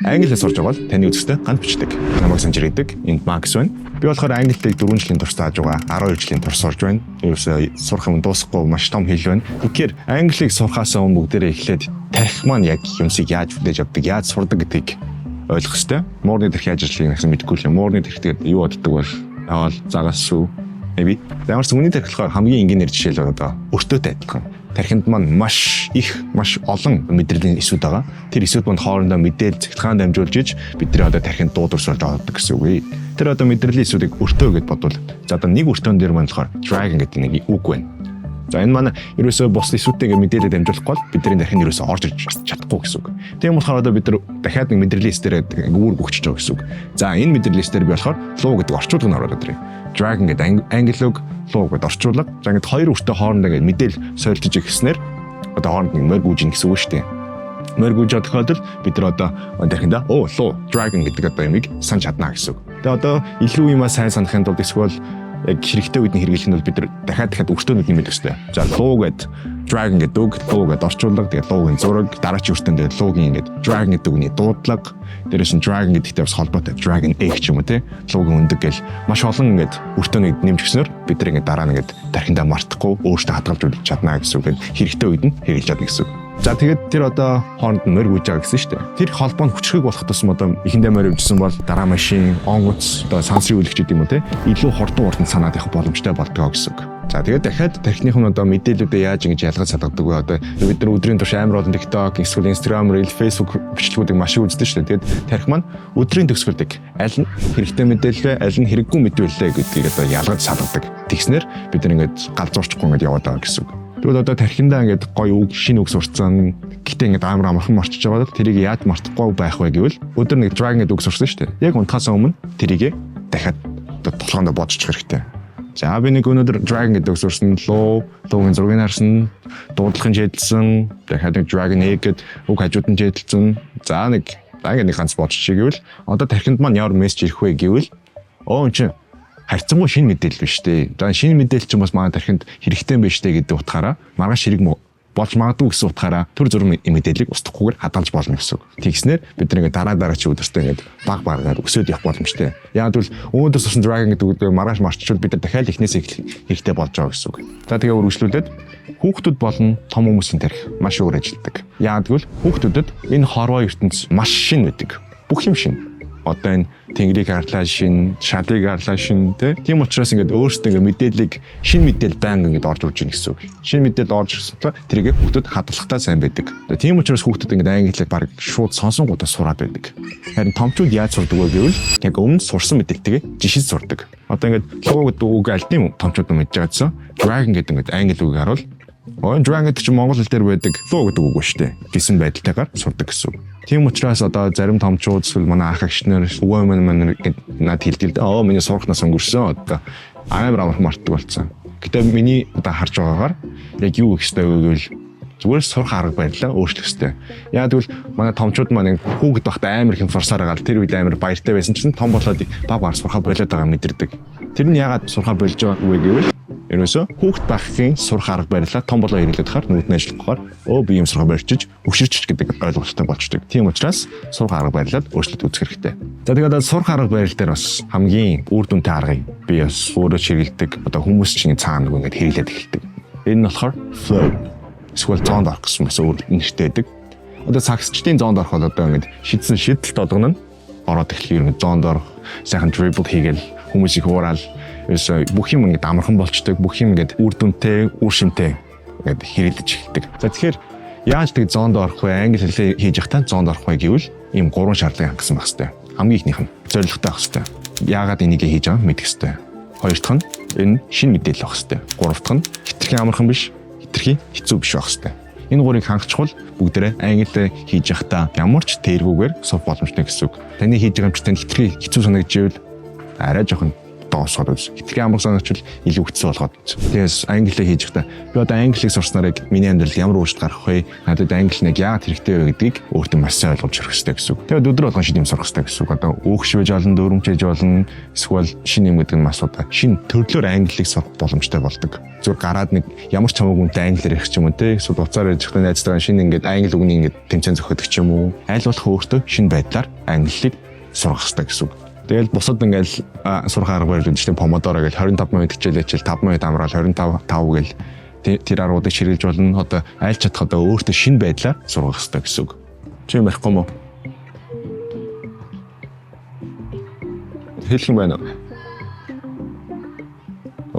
Англи хэл сурж байгаа бол таны үзэхтэй ганц бичлэг. Намайг Санжир гэдэг. Энд Макс байна. Би болохоор англи хэлийг 4 жилийн турш зааж байгаа. 12 жилийн турш сурж байна. Ерөөсөө сурах юм дуусахгүй маш том хэл байна. Тэгэхээр англиг сурахаас өмнө бүгдээрээ эхлээд тархи маань яг юмсыг яаж хүлээж авдаг, яаж сурдаг гэдгийг ойлгох ёстой. Муурны тархи яаж ажиллахыг гэсэн мэдэхгүй л юм. Муурны тархи тэгээд юу боддог бол яваал загас шүү. Maybe. Ямар ч хүний тархи болохоор хамгийн энгийнээр жишээлбэл одоо өртөөтэй адилхан. Тархинд маань маш их, маш олон мэдрэлийн эсүүд байгаа. Тэр эсүүд маань хоорондоо мэдээл цахилгаан дамжуулж иж бидний одоо тархинд дуудварсуулж авдаг гэсэн үг. Тэр одоо мэдрэлийн эсүүдийг өртөө гэд бодвол, за, одоо нэг өртөөн дээр маань болохоор dragon гэдэг нэг үг байна. За, энэ маань ерөөсөө бус эсүүдтэйгээ мэдээлэл дамжуулахгүй бол бидний тархинд ерөөсөө орж ирж чадахгүй гэсэн үг. Тийм болохоор одоо бид нар дахиад нэг мэдрэлийн эс дээр үүрэг өгчөж байгаа гэсэн үг. За, энэ мэдрэлийн эс дээр би болохоор луу гэдэг орчуулга нь оруулаад ирье. Dragon гэдэг англи үг, луу гэдэг орчуулга. За, ингээд хоёр өртөө хоорондоо ингээд мэдээлэл солилцож ирснээр одоо хооронд нэг морь гүйж ийн гэсэн үг шүү дээ. Морь гүйж байгаа тохиолдолд бид нар одоо тархиндаа оо, луу, dragon гэдэг одоо юмыг санаж чадна гэсэн үг. Тэгээ одоо илүү юмаа сайн санахын тулд эсвэл яг хэрэгтэй үед нь хэрэглэх нь бол бид нар дахиад дахиад өртөөнүүд нэмэх хэрэгтэй. За, луу гэд dragon гэдэг үг, луу гэд орчуулга, тэгээд луугийн зураг, дараагийн өртөөн дээр луугийн ингээд dragon гэдэг үгний дуудлага, дээрээс нь dragon гэдэгтэй бас холбоотой dragon egg ч юм уу, те, луугийн өндөг гэл маш олон ингээд өртөөнийг нэмж өгснөөр бид нар ингээд дараа нь ингээд тархиндаа мартахгүй, өөртөө хадгалж үлдэж чадна гэсэн үг. Хэрэгтэй үед нь хэрэглэж чадна гэсэн үг. За, тэгээд тэр одоо хооронд нь морь гүйж байгаа гэсэн шүү дээ. Тэр холбоо нь хүчрхэг болох тусам одоо эхэндээ морь өвжсөн бол дараа машин, онгоц, одоо сансрын үлгч гэдэг юм уу, те, илүү хурдан хурдан санаад явах боломжтой болдгоо гэсэн үг. За, тэгээд дахиад тархиных нь одоо мэдээллүүдээ яаж ингэж ялгаж салгадаг вэ? Одоо бид нар өдрийн турш амар олон TikTok, эсвэл Instagram, Reel, Facebook бичлэгүүдийг маш их үздэг шүү дээ. Тэгээд тархи маань өдрийн төгсгөлдөг аль нь хэрэгтэй мэдээлэл вэ, аль нь хэрэггүй мэдээлэл вэ гэдгийг одоо ялгаж салгадаг. Тэгснээр бид нар ингэж галзуурчихгүй ингэж яваад байгаа гэсэн үг. Тэгвэл одоо тархиндаа ингээд гоё үг, шинэ үг сурцсан. Гэтэ ингээд амар амархан мартчихж байгаа бол тэрийг яаж мартахгүй байх вэ гэвэл өдөр нэг dragon гэдэг үг сурсан шүү дээ. Яг унтахаас өмнө тэрийг дахиад одоо толгоондоо бодчих хэрэгтэй. За, би нэг өнөөдөр dragon гэдэг үг сурсан, луу, луугийн зургийг харсан, дуудлагын чэйдэлсэн, дахиад нэг dragon egg гэдэг үг хажууд нь чэйдэлсэн. За, нэг за ингээд нэг ганц бодчих гэвэл одоо тархинд маань ямар мессеж ирэх вэ гэвэл өө, эн чинь харьцангуй шинэ мэдээлэл биш үү? За, шинэ мэдээлэл чинь бас манай тархинд хэрэгтэй юм биш үү гэдэг утгаараа маргааш хэрэг болж магадгүй гэсэн утгаараа төр зүрх мэдээллийг устгахгүйгээр хадгалж болно гэсэн үг. Тэгснээр бид нэг дараа дараагийн өдөртөө ингээд баг багаар өсөөд явах боломжтой. Яг гэвэл өнөөдөр сурсан dragon гэдэг үг маргааш марчвал бид нар дахиад эхнээсээ эхлэх хэрэгтэй болж байгаа гэсэн үг. За, тэгээ үргэлжлүүлээд хүүхдүүд болон том хүмүүсийн тархи маш өөр ажилладаг. Яг гэвэл хүүхдүүдэд энэ хорвоо ертөнц маш шинэ байдаг. Бүх юм шинэ, одоо энэ тэнгэрийг харлаа шин, шалыг харлаа шин, тий. Тийм учраас ингээд өөрсдөө ингээд мэдээллийг, шинэ мэдээлэл байнга ингээд орж ирж байна гэсэн үг. Шинэ мэдээлэл орж ирсэн болохоор тэрийг хүүхдүүд хадгалахтаа сайн байдаг. Тийм учраас хүүхдүүд ингээд англи хэлийг баг шууд сонсонгуудаа сураад байдаг. Харин томчууд яаж сурдаг вэ гэвэл яг өмнө сурсан мэдээлэлтэйгээ жишээ сурдаг. Одоо ингээд луу гэдэг үг аль тийм томчууд мэдж байгаа гэсэн. Dragon гэдэг ингээд англи үг харуул. Ой, dragon гэдэг чинь монгол хэл дээр байдаг луу гэдэг үг ба штэ гэсэн байдалтайгаар сурдаг гэсэн үг. Тийм учраас одоо зарим томчууд эсвэл манай ах эгч нар, өвөө маань гэд над хэлдэг л дээ. "Оо, миний сурах нас өнгөрсөн, одоо амар амархан мартдаг болсон." Гэтэ миний одоо харж байгаагаар яг юу гэх ёстой вэ гэвэл зүгээр сурах арга барилаа өөрчлөх ёстой. Яг тэгвэл манай томчууд маань хүүхэд байхдаа амар их юм сурсаар байгаа л тэр үед амар баяртай байсан чинь том болоод баг баг сурахаа болоод байгаа мэдэрдэг. Тэр нь яагаад сурахаа болж байгаа вэ гэвэл ерөөсөө хүүхэд байхын сурах арга барилаа том болоо хэрэглээд хахаар нүд нь ажиллахаар өө, би юм сурахаа болчиж өшөрч гэдэг ойлголттой болчдөг. Тийм учраас сурах арга барилаад өөрчлөлт үзэх хэрэгтэй. За, тэгээд сурах арга барил дээр бас хамгийн үр дүнтэй аргыг би бас өөрөө хэрэглэдэг. Одоо хүмүүс чинь цаана нэг ингэж хэрэглээд эхэлдэг. Энэ нь болохоор flow эсвэл zone д орох гэсэн бас өөр нэртэй байдаг. Одоо сагсчдын zone д орох бол одоо ингэж шидсэн шидэлт болгоно нь ороод эхлэхээр ингэ zone д орох, сайхан dribble хийгээл, хүмүүсийг хураал, ерөөсөө бүх юм ингэж амархан болчдөг, бүх юм ингэж үр дүнтэй, үр шимтэй ингэж хэрэглэж эхэлдэг. За, тэгэхээр яаж тэг zone д орох вэ? Англи хэлээ хийж явахдаа zone д орох вэ гэвэл ийм гурван шаардлагыг хангасан байх хэрэгтэй. Хамгийн эхнийх нь зорилготой байх хэрэгтэй. Яагаад энийг хийж байгааг мэдэх хэрэгтэй. Хоёр дахь нь энэ шинэ мэдээлэл байх хэрэгтэй. Гурав дахь нь хэтэрхий амархан биш, хэтэрхий хэцүү биш байх хэрэгтэй. Энэ гурыг хангачвал бүгдээрээ англи хийж явахдаа ямар ч тэргүүгээр сурах боломжтой гэсэн үг. Таны хийж байгаа юм чи танд хэтэрхий хэцүү санагдчихвэл арай жоохон дуусгаад үз. Хэтэрхий амар санагчвал илүү хэцүү болгоод үз. Тэгээс англиа хийж байхдаа би одоо англиг сурснаар яг миний амьдрал ямар өөрчлөлт гарах вэ? Надад англи нэг яагаад хэрэгтэй вэ гэдгийг өөртөө маш сайн ойлгож өрөх хэрэгтэй гэсэн үг. Тэгээд өдөр болгон шинэ юм сурах хэрэгтэй гэсэн үг. Одоо өөгш байж болно, дөрөмж хийж болно, эсвэл шинэ юм гэдэг нь маш одоо шинэ төрлөөр англиг сурах боломжтой болдог. Зүгээр гараад нэг ямар ч хамаагүй үнтэй англиар ярих ч юм уу те, эсвэл уцаар ярьж байхдаа найзтайгаа шинэ ингээд англи үгний ингээд тэмцээн зохиодог ч юм уу. Аль болох өөртөө шинэ байдлаар англиг сурах хэрэгтэй гэсэн үг. Тэгэл бусад ингээл сурах арга барил гэдэг чинь помодоро гэл 25 минут хичээлээ хичээл 5 минут амраал 25 5 гэл тэр аргуудыг ширгэлж болно. Одоо аль чадах одоо өөртөө шинэ байдлаар сурах хэрэгтэй гэсэн үг. Чи юм ярихгүй мó? Хэлэх юм байна уу?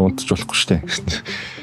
Унтж болохгүй шүү дээ.